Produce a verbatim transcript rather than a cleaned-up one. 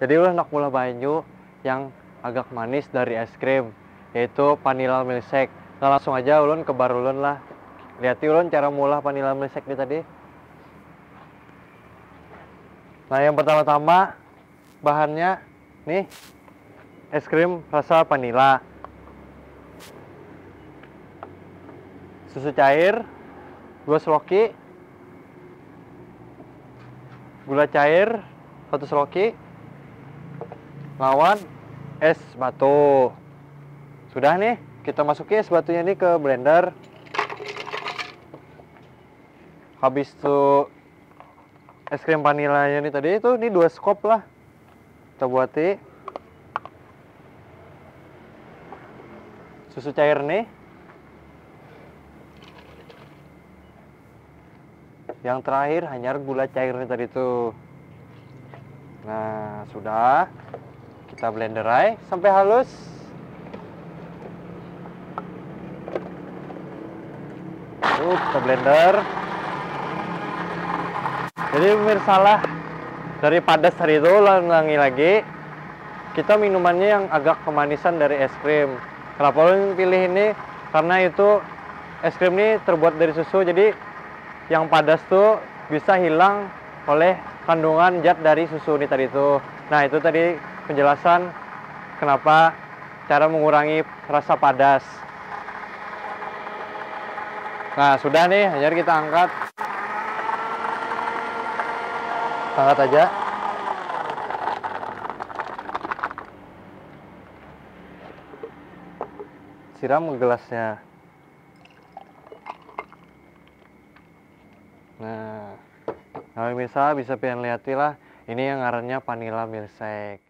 Jadi ulun handak maulah banyu yang agak manis dari es krim, yaitu vanilla milkshake. Nah, langsung aja ulun ke bar ulun lah. Lihati ulun cara maulah vanilla milkshake di tadi. Nah, yang pertama-tama bahannya nih, es krim rasa vanilla, susu cair dua seloki, gula cair satu seloki, lawan es batu. Sudah nih, kita masuki es batunya nih ke blender. Habis itu es krim vanilanya nih tadi itu, nih dua scoop lah. Kita buati susu cair nih. Yang terakhir hanyar gula cair nih tadi tuh. Nah, sudah. Kita blender ai sampai halus. Tuh, kita blender. Jadi pemirsa lah, dari padas tadi itu ulangi lagi, kita minumannya yang agak kemanisan dari es krim. Kenapa ulun pilih ini? Karena itu es krim ini terbuat dari susu, jadi yang padas tuh bisa hilang oleh kandungan zat dari susu ini tadi tuh. Nah, itu tadi penjelasan kenapa cara mengurangi rasa padas. Nah, sudah nih, hanyar kita angkat. Angkat aja. Siram ke gelasnya. Nah, kalau misal bisa pian lihati lah, ini yang ngarannya vanilla milkshake.